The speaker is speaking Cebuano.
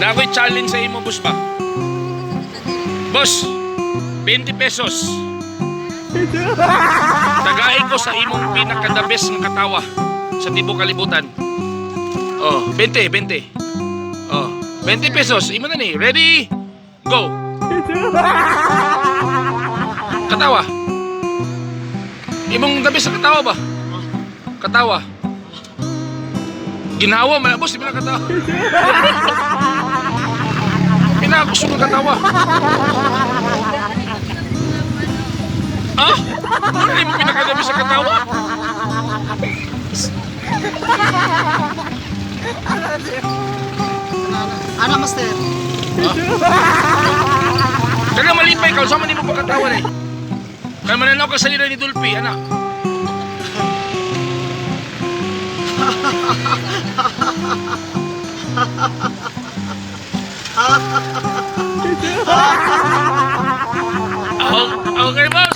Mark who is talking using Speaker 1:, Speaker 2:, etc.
Speaker 1: Na ako'y challenge sa imo, boss ba? Boss, 20 pesos. Tagay ko sa imong pinaka-the best nga katawa sa tibuok kalibutan. Oh, 20, 20. Oh, 20 pesos. Imo na ni. Ready? Go. Katawa. Imong the best nga katawa ba? Katawa. Ginawa man, boss, di ba na katawa? Pinakusog ang katawa. Ah? Ano mo pinakadabi sa katawa?
Speaker 2: Ana, master.
Speaker 1: Kaya malipay ka, sama ni mo pagkatawa eh. Kaya mananaw ka sa nila ni Dulpi, anak. Okay, boss.